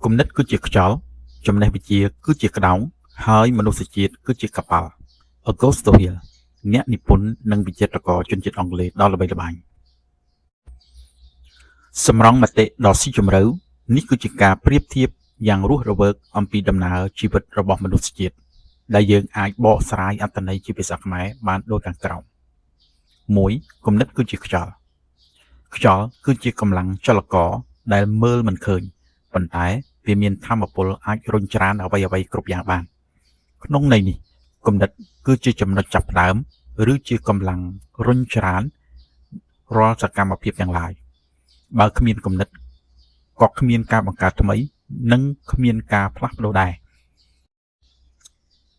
គំនិតគឺជាខ្យល់ ចំណេះវិជ្ជាគឺជាក្តោង ហើយមនុស្សជាតិគឺជាកប៉ាល់ Augusto Hill អ្នកនិពន្ធនិងវិចិត្រករជនជាតិអង់គ្លេសដ៏ល្បីល្បាញសម្រង់មតិដ៏ស៊ីជម្រៅនេះគឺជាការប្រៀបធៀបយ៉ាងរស់រវើកអំពីដំណើរជីវិតរបស់មនុស្សជាតិដែលយើងអាចបកស្រាយអត្ថន័យជាភាសាខ្មែរបានដូចខាងក្រោម1គំនិតគឺជាខ្យល់ខ្យល់គឺជាកម្លាំងចលករដែលមើលមិនឃើញប៉ុន្តែវាមានធម៌ពលអាចរុញច្រានអ្វីៗគ្រប់យ៉ាងបានក្នុងន័យនេះគំនិតគឺជាចំណុចចាប់ផ្ដើមឬជាកម្លាំងរុញច្រានរាល់សកម្មភាពទាំងឡាយបើគ្មានគំនិតក៏គ្មានការបង្កើតថ្មីនិងគ្មានការផ្លាស់ប្ដូរដែរ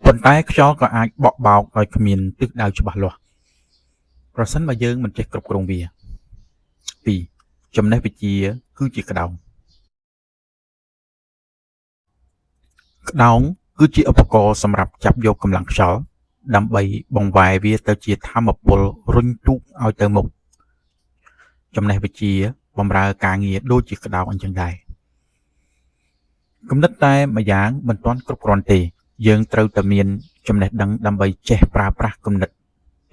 ប៉ុន្តែខ្យល់ក៏អាចបក់បោកដោយគ្មានទិសដៅច្បាស់លាស់ប្រសិនបើយើងមិនចេះគ្រប់គ្រងវា2ចំណេះវិជ្ជាគឺជាក្តោងក្តោងគឺជាឧបករណ៍សម្រាប់ចាប់យកកម្លាំងខ្យល់ដើម្បីបង្វែរវាទៅជាធម៌ពលរុញទូកឲ្យទៅមុខចំណេះវិជ្ជាបម្រើការងារដូចជាក្តោងអញ្ចឹងដែរគំនិតតែម្យ៉ាងមិនទាន់គ្រប់គ្រាន់ទេយើងត្រូវតែមានចំណេះដឹងដើម្បីចេះប្រើប្រាស់គំនិត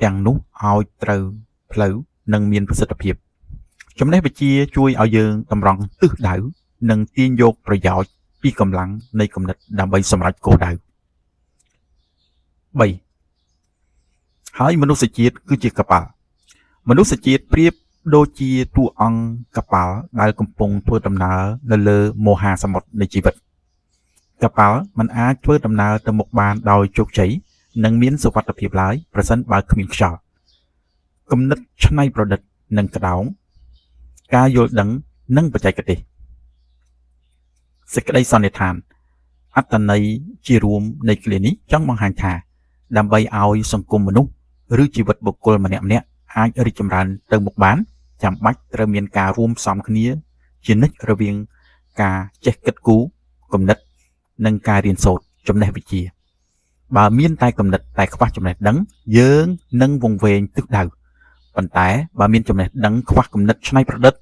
ទាំងនោះឲ្យត្រូវផ្លូវនិងមានប្រសិទ្ធភាពចំណេះវិជ្ជាជួយឲ្យយើងតម្រង់ទិសដៅនិងទាញយកប្រយោជន៍ពីកម្លាំងនៃគំនិតដើម្បីសម្រេចគោលដៅ3ហើយមនុស្សជាតិគឺជាកប៉ាល់មនុស្សជាតិប្រៀបដូចជាតួអង្គកប៉ាល់ដែលកំពុងធ្វើដំណើរនៅលើមហាសមុទ្រនៃជីវិតកប៉ាល់មិនអាចធ្វើដំណើរទៅមុខបានដោយជោគជ័យនិងមានសុវត្ថិភាពឡើយប្រសិនបើគ្មានខ្យល់គំនិតច្នៃប្រឌិតនិងក្តោងការយល់ដឹងនិងបច្ចេកទេសសេចក្តីសន្និដ្ឋានអត្ថន័យជារួមនៃឃ្លានេះចង់បង្ហាញថាដើម្បីឲ្យសង្គមមនុស្សឬជីវិតបុគ្គលម្នាក់ៗអាចរីកចម្រើនទៅមុខបានចាំបាច់ត្រូវមានការរួមផ្សំគ្នាជានិច្ចរវាងការចេះគិតគូរគំនិតនិងការរៀនសូត្រចំណេះវិជ្ជាបើមានតែគំនិតតែខ្វះចំណេះដឹងយើងនឹងវង្វេងទិសដៅប៉ុន្តែបើមានចំណេះដឹងខ្វះគំនិតច្នៃប្រឌិត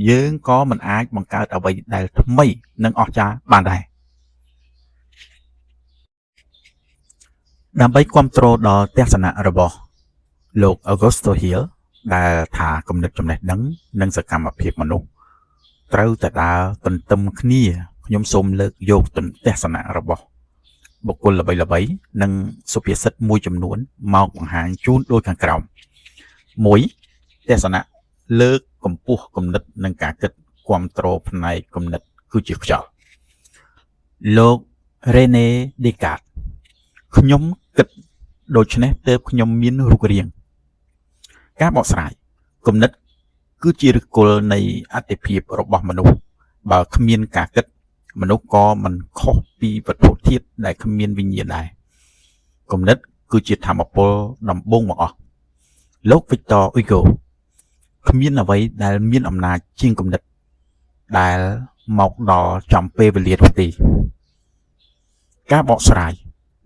យើងក៏មិនអាចបង្កើតអ្វីដែលថ្មីនិងអស្ចារ្យបានដែរដើម្បីគាំទ្រដល់ទស្សនៈរបស់លោក Augusto Hill ដែលថាគំនិតចំណេះដឹងនិងសកម្មភាពមនុស្សត្រូវតែដើរទន្ទឹមគ្នាខ្ញុំសូមលើកយកទស្សនៈរបស់បុគ្គលល្បីៗនិងសុភាសិតមួយចំនួនមកបង្ហាញជូនដូចខាងក្រោម1ទស្សនៈលើកកម្ពស់គំនិតនិងការគិតគាំទ្រផ្នែកគំនិតគឺជាខ្យល់លោក René Descartes ខ្ញុំគិតដូច្នេះទើបខ្ញុំមានរូបរាងការបកស្រាយគំនិតគឺជាឫសគល់នៃអត្ថិភាពរបស់មនុស្សបើគ្មានការគិតមនុស្សក៏មិនខុសពីវត្ថុធាតុដែលគ្មានវិញ្ញាណដែរគំនិតគឺជាធម៌ពលដំបូងបង្អស់លោក Victor Hugo គ្មានអ្វីដែលមានអំណាចជាងគំនិតដែលមកដល់ចំពេលវេលានោះទេការបកស្រាយ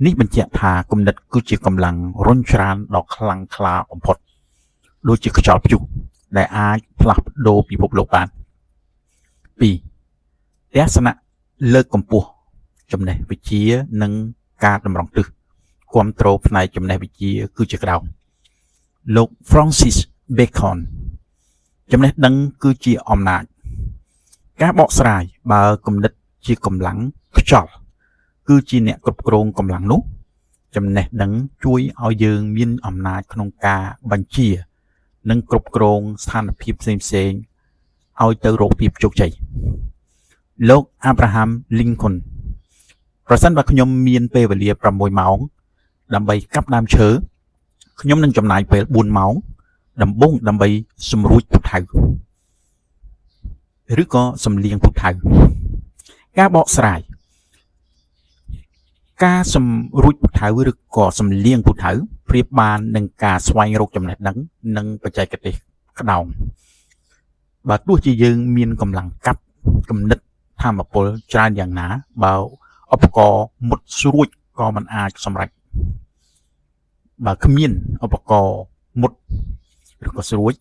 នេះបញ្ជាក់ថាគំនិតគឺជាកម្លាំងរុញច្រានដ៏ខ្លាំងក្លាបំផុតដូចជាខ្យល់ព្យុះដែលអាចផ្លាស់ប្ដូរពិភពលោកបាន2ទស្សនៈលើកកម្ពស់ចំណេះវិជ្ជានិងការតម្រង់ទិសគាំទ្រផ្នែកចំណេះវិជ្ជាគឺជាក្តោងលោក Francis Bacon ចំណេះដឹងគឺជាអំណាចការបកស្រាយបើគំនិតជាកម្លាំងខ្យល់គឺជាអ្នកគ្រប់គ្រងកម្លាំងនោះចំណេះដឹងជួយឲ្យយើងមានអំណាចក្នុងការបញ្ជានិងគ្រប់គ្រងស្ថានភាពផ្សេងៗឲ្យទៅរកភាពជោគជ័យលោក Abraham Lincoln ប្រសិនបើខ្ញុំមានពេលវេលា6ម៉ោងដើម្បីកាប់ដើមឈើខ្ញុំនឹងចំណាយពេល4ម៉ោងដំបូងដើម្បីសម្រួចពូថៅឬក៏សំលៀងពូថៅការបកស្រាយការសម្រួចពូថៅឬក៏សំលៀងពូថៅប្រៀបបាននឹងការស្វែងរកចំណេះដឹងនិងបច្ចេកទេសក្តោងបើទោះជាយើងមានកម្លាំងកាប់គំនិតធម៌ពលច្រើនយ៉ាងណាបើឧបករណ៍មុតស្រួចក៏មិនអាចសម្រេចបើគ្មានឧបករណ៍មុតឬក៏ស្រួច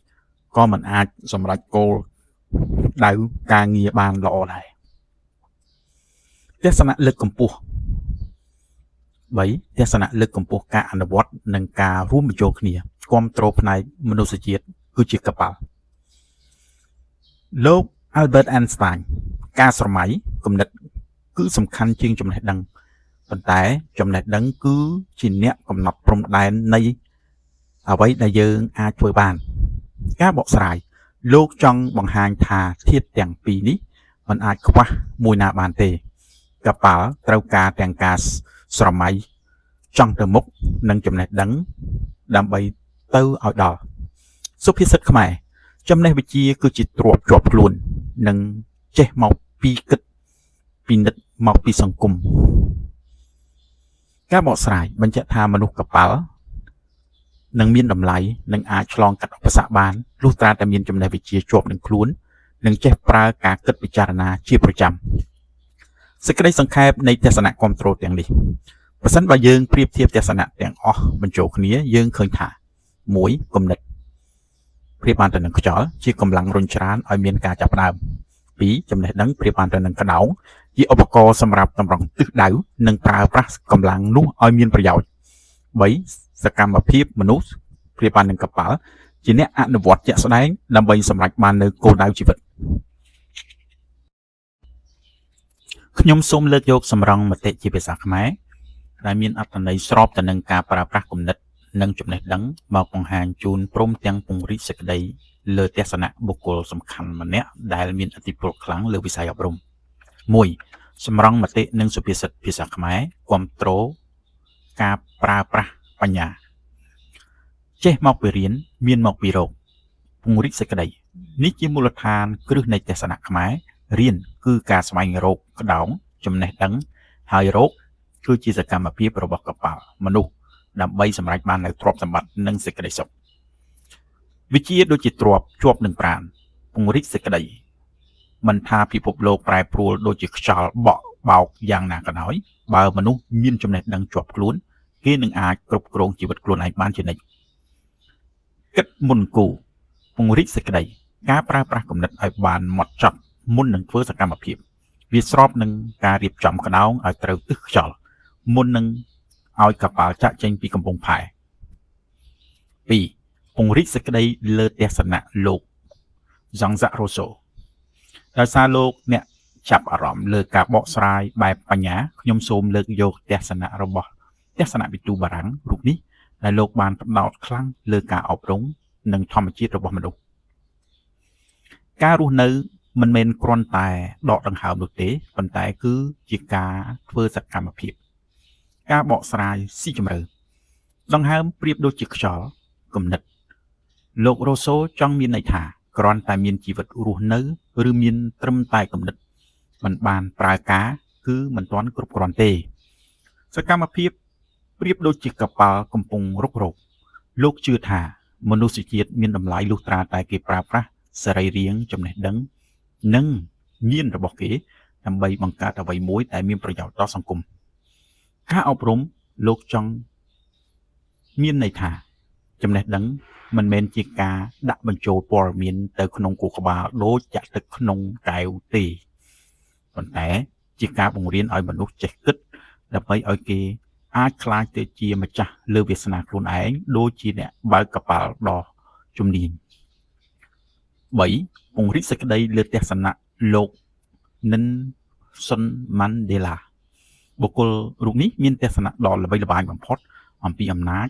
ក៏មិនអាចសម្រេចគោលដៅការងារបានល្អដែរ ទស្សនៈលើកកម្ពស់3ទស្សនៈលើកកម្ពស់ការអនុវត្តនិងការរួមបញ្ចូលគ្នាគ្រប់គ្រងផ្នែកមនុស្សជាតិគឺជាកប៉ាល់លោក Albert Einstein ការស្រមៃគំនិតគឺសំខាន់ជាងចំណេះដឹងប៉ុន្តែចំណេះដឹងគឺជាអ្នកកំណត់ព្រំដែននៃអ្វីដែលយើងអាចធ្វើបាន ការបកស្រាយលោកចង់បង្ហាញថាធាតុទាំងពីរនេះมันអាចខ្វះមួយណាបានទេកប៉ាល់ត្រូវការទាំងការស្រមៃចង់ទៅមុខនិងចំណេះដឹងដើម្បីទៅឲ្យដល់សុភាសិតខ្មែរចំណេះវិជ្ជាគឺជាទ្រព្យជាប់ខ្លួននិងចេះមកពីគិតពិនិត្យមកពីសង្គមការបកស្រាយបញ្ជាក់ថាមនុស្សកប៉ាល់នឹងមានតម្លៃនិងអាចឆ្លងកាត់ឧបសគ្គបានលុះត្រាតែមានចំណេះវិជ្ជាជាប់នឹងខ្លួននិងចេះប្រើការគិតពិចារណាជាប្រចាំសេចក្តីសង្ខេបនៃទស្សនៈគ្រប់គ្រងទាំងនេះប្រសិនបើយើងប្រៀបធៀបទស្សនៈទាំងអស់បញ្ចូលគ្នាយើងឃើញថា1គំនិតប្រៀបបានទៅនឹងខ្យល់ជាកម្លាំងរុញច្រានឲ្យមានការចាប់ផ្ដើម2ចំណេះដឹងប្រៀបបានទៅនឹងក្តោងជាឧបករណ៍សម្រាប់តម្រង់ទិសដៅនិងប្រើប្រាស់កម្លាំងនោះឲ្យមានប្រយោជន៍3សកម្មភាពមនុស្សប្រៀបបាននឹងកប៉ាល់ជាអ្នកអនុវត្តជាក់ស្ដែងដើម្បីសម្រេចបាននូវគោលដៅជីវិតខ្ញុំសូមលើកយកសម្រង់មតិជាភាសាខ្មែរដែលមានអត្ថន័យស្របទៅនឹងការប្រើប្រាស់គំនិតនិងចំណេះដឹងមកបង្ហាញជូនព្រមទាំងពង្រីកសេចក្តីលើទស្សនៈបុគ្គលសំខាន់ម្នាក់ដែលមានឥទ្ធិពលខ្លាំងលើវិស័យអប់រំ1សម្រង់មតិនិងសុភាសិតភាសាខ្មែរគ្រប់គ្រងការប្រើប្រាស់បញ្ញាចេះមកពីរៀនមានមកពីរោគពង្រីកសេចក្តីនេះជាមូលដ្ឋានគ្រឹះនៃទស្សនៈខ្មែររៀនគឺការស្វែងរកក្តោងចំណេះដឹងហើយរោគគឺជាសកម្មភាពរបស់កប៉ាល់មនុស្សដើម្បីសម្រេចបាននូវទ្រព្យសម្បត្តិនិងសេចក្តីសុខវិជាដូចជាទ្រព្យជាប់នឹងប្រាណពង្រីកសេចក្តីមិនថាពិភពលោកប្រែប្រួលដូចជាខ្យល់បក់បោកយ៉ាងណាក៏ដោយបើមនុស្សមានចំណេះដឹងជាប់ខ្លួនគេនឹងអាចគ្រប់គ្រងជីវិតខ្លួនឯងបានជានិច្ចគិតមុនគូពង្រីកសេចក្តីការប្រើប្រាស់គំនិតឲ្យបានហ្មត់ចត់មុននឹងធ្វើសកម្មភាពវាស្របនឹងការរៀបចំក្តោងឲ្យត្រូវទិសខ្យល់មុននឹងឲ្យកប៉ាល់ចាក់ចេញពីកំពង់ផែ2ពង្រីកសេចក្តីលើទស្សនៈលោក Jean-Jacques Rousseau ដោយសារលោកអ្នកចាប់អារម្មណ៍លើការបកស្រាយបែបបញ្ញាខ្ញុំសូមលើកយកទស្សនៈរបស់ទស្សនវិទូបារាំងរូបនេះដែលលោកបានផ្ដោតខ្លាំងលើការអប់រំនិងធម្មជាតិរបស់មនុស្សការរស់នៅមិនមែនគ្រាន់តែដកដង្ហើមនោះទេប៉ុន្តែគឺជាការធ្វើសកម្មភាពការបកស្រាយស៊ីជម្រៅដង្ហើមប្រៀបដូចជាខ្យល់គំនិតលោករ៉ូសូចង់មានន័យថាគ្រាន់តែមានជីវិតរស់នៅឬមានត្រឹមតែគំនិតមិនបានប្រើការគឺមិនទាន់គ្រប់គ្រាន់ទេសកម្មភាពប្រៀបដូចជាកប៉ាល់កំពុងរុករកលោកជឿថាមនុស្សជាតិមានតម្លៃលុះត្រាតែគេប្រើប្រាស់សរីរាង្គចំណេះដឹងនិងញាណរបស់គេដើម្បីបង្កើតអ្វីមួយដែលមានប្រយោជន៍ដល់សង្គមការអប់រំលោកចង់មានន័យថាចំណេះដឹងមិនមែនជាការដាក់បញ្ចូលព័ត៌មានទៅក្នុងខួរក្បាលដូចចាក់ទឹកក្នុងកែវទេប៉ុន្តែជាការបង្រៀនឲ្យមនុស្សចេះគិតដើម្បីឲ្យគេអាចក្លាយទៅជាម្ចាស់លើវាសនាខ្លួនឯងដូចជាអ្នកបើកកប៉ាល់ដ៏ជំនាញ3ពង្រីកសេចក្តីលើទស្សនៈលោកនិនសុនម៉ាន់ដេឡាបុគ្គលរូបនេះមានទស្សនៈដ៏ល្បីល្បាញបំផុតអំពីអំណាច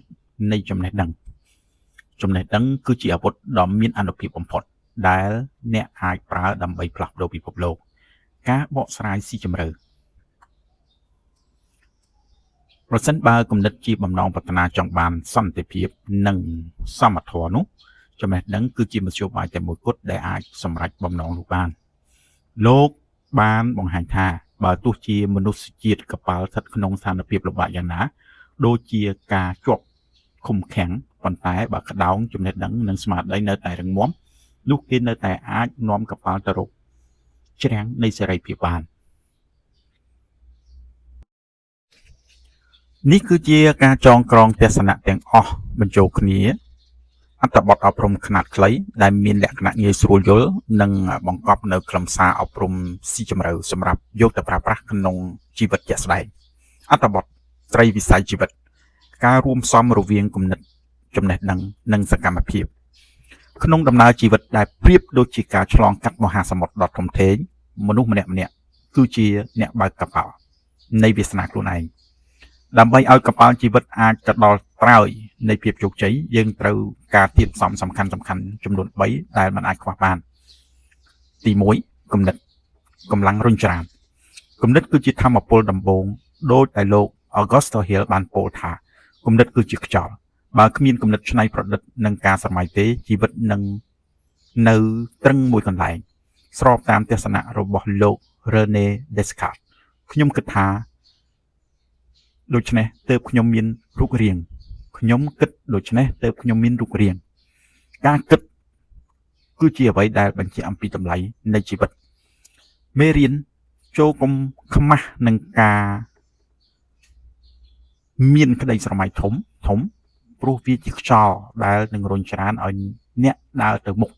នៃចំណេះដឹងចំណេះដឹងគឺជាអាវុធដ៏មានអានុភាពបំផុតដែលអ្នកអាចប្រើដើម្បីផ្លាស់ប្ដូរពិភពលោកការបកស្រាយស៊ីជម្រៅប្រសិនបើគំនិតជាបំណងប្រាថ្នាចង់បានសន្តិភាពនិងសមធម៌នោះចំណេះដឹងគឺជាមធ្យោបាយតែមួយគត់ដែលអាចសម្រេចបំណងនោះបានលោកបានបង្ហាញថាបើទោះជាមនុស្សជាតិកប៉ាល់ស្ថិតក្នុងស្ថានភាពលំបាកយ៉ាងណាដូចជាការជាប់ឃុំឃាំងប៉ុន្តែបើក្តោងចំណេះដឹងនិងស្មារតីនៅតែរឹងមាំនោះគេនៅតែអាចនាំកប៉ាល់ទៅរកច្រាំងនៃសេរីភាពបាននេះគឺជាការចងក្រងទស្សនៈទាំងអស់បញ្ចូលគ្នា អត្ថបទអប់រំខ្នាតខ្លីដែលមានលក្ខណៈងាយស្រួលយល់និងបង្កប់នូវខ្លឹមសារអប់រំស៊ីជម្រៅសម្រាប់យកទៅប្រើប្រាស់ក្នុងជីវិតជាក់ស្ដែងអត្ថបទត្រីវិស័យជីវិតការរួមផ្សំរវាងគំនិតចំណេះដឹងនិងសកម្មភាពក្នុងដំណើរជីវិតដែលប្រៀបដូចជាការឆ្លងកាត់មហាសមុទ្រដ៏ធំធេងមនុស្សម្នាក់ៗគឺជាអ្នកបើកកប៉ាល់នៃវាសនាខ្លួនឯងដើម្បីឲ្យកប៉ាល់ជីវិតអាចទៅដល់ត្រើយនៃភាពជោគជ័យយើងត្រូវការធាតុផ្សំសំខាន់ៗចំនួន3ដែលមិនអាចខ្វះបានទី1គំនិតកម្លាំងរុញច្រានគំនិតគឺជាធម៌ពលដំបូងដូចដែលលោក Augusto Hill បានពោលថាគំនិតគឺជាខ្យល់បើគ្មានគំនិតច្នៃប្រឌិតនិងការស្រមៃទេជីវិតនឹងនៅត្រឹងមួយកន្លែងស្របតាមទស្សនៈរបស់លោក René Descartes ខ្ញុំគិតថាដូច្នេះទើបខ្ញុំមានរូបរាងខ្ញុំគិតដូច្នេះទើបខ្ញុំមានរូបរាងការគិតគឺជាអ្វីដែលបញ្ជាក់អំពីតម្លៃនៃជីវិតមេរៀនចូលកុំខ្មាស់នឹងការមានក្តីស្រមៃធំធំព្រោះវាជាខ្យល់ដែលនឹងរុញច្រានឲ្យអ្នកដើរទៅមុខ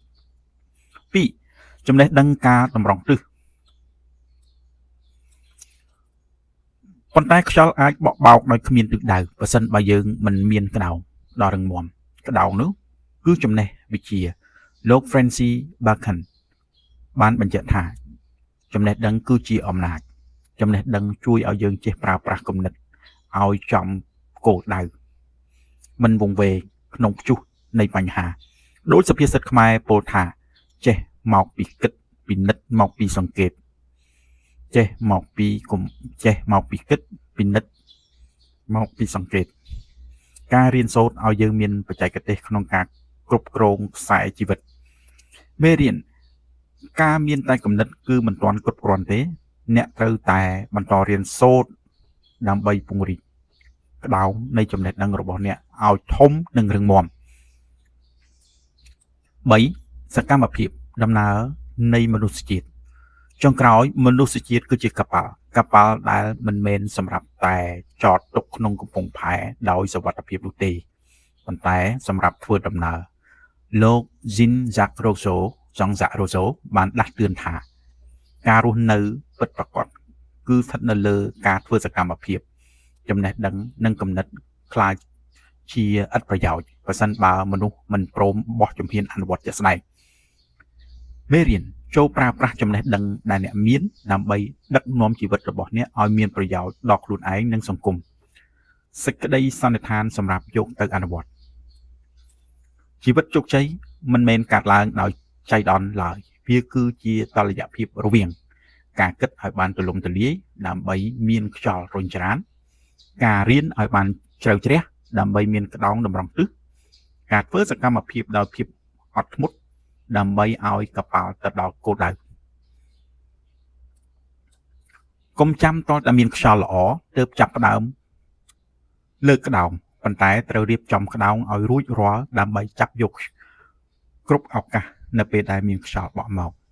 2ចំណេះដឹងការតម្រង់ទិសប៉ុន្តែខ្យល់អាចបក់បោកដោយគ្មានទិសដៅប្រសិនបើយើងមិនមានក្តោងដ៏រឹងមាំក្តោងនោះគឺចំណេះវិជ្ជាលោក Francis Bacon បានបញ្ជាក់ថាចំណេះដឹងគឺជាអំណាចចំណេះដឹងជួយឲ្យយើងចេះប្រើប្រាស់គំនិតឲ្យចំគោលដៅមិនវង្វេងក្នុងព្យុះនៃបញ្ហាដោយសុភាសិតខ្មែរពោលថាចេះមកពីគិតពិនិត្យមកពីសង្កេតចេះមកពីគុំចេះមកពីគិតពិនិត្យមកពីសង្កេតការរៀនសូត្រឲ្យយើងមានបច្ចេកទេសក្នុងការគ្រប់គ្រងខ្សែជីវិតមេរៀនការមានតែគំនិតគឺមិនទាន់គ្រប់គ្រាន់ទេអ្នកត្រូវតែបន្តរៀនសូត្រដើម្បីពង្រីកក្តោងនៃចំណេះដឹងរបស់អ្នកឲ្យធំនិងរឹងមាំ3សកម្មភាពដំណើរនៃមនុស្សជាតិចុងក្រោយមនុស្សជាតិគឺជាកប៉ាល់កប៉ាល់ដែលមិនមែនសម្រាប់តែចតទុកក្នុងកំពង់ផែដោយសុវត្ថិភាពនោះទេប៉ុន្តែសម្រាប់ធ្វើដំណើរលោក Jean-Jacques Rousseau Jean-Jacques Rousseau បានដាស់តឿនថាការរស់នៅពិតប្រាកដគឺស្ថិតនៅលើការធ្វើសកម្មភាពចំណេះដឹងនិងគំនិតក្លាយជាឥតប្រយោជន៍ប្រសិនបើមនុស្សមិនព្រមបោះជំហានអនុវត្តជាក់ស្ដែងមេរៀនចូលប្រើប្រាស់ចំណេះដឹងដែលអ្នកមានដើម្បីដឹកនាំជីវិតរបស់អ្នកឲ្យមានប្រយោជន៍ដល់ខ្លួនឯងនិងសង្គមសេចក្តីសន្និដ្ឋានសម្រាប់យកទៅអនុវត្តជីវិតជោគជ័យមិនមែនកើតឡើងដោយចៃដន្យឡើយវាគឺជាតុល្យភាពរវាងការគិតឲ្យបានទូលំទូលាយដើម្បីមានខ្យល់រុញច្រានការរៀនឲ្យបានជ្រៅជ្រះដើម្បីមានក្តោងតម្រង់ទិសការធ្វើសកម្មភាពដោយភាពអត់ធ្មត់ដើម្បីឲ្យកប៉ាល់ទៅដល់គោលដៅកុំចាំទាល់តែមានខ្យល់ល្អទើបចាប់ផ្ដើមលើកក្តោងប៉ុន្តែត្រូវរៀបចំក្តោងឲ្យរួចរាល់ដើម្បីចាប់យកគ្រប់ឱកាសនៅពេលដែលមានខ្យល់បក់មក។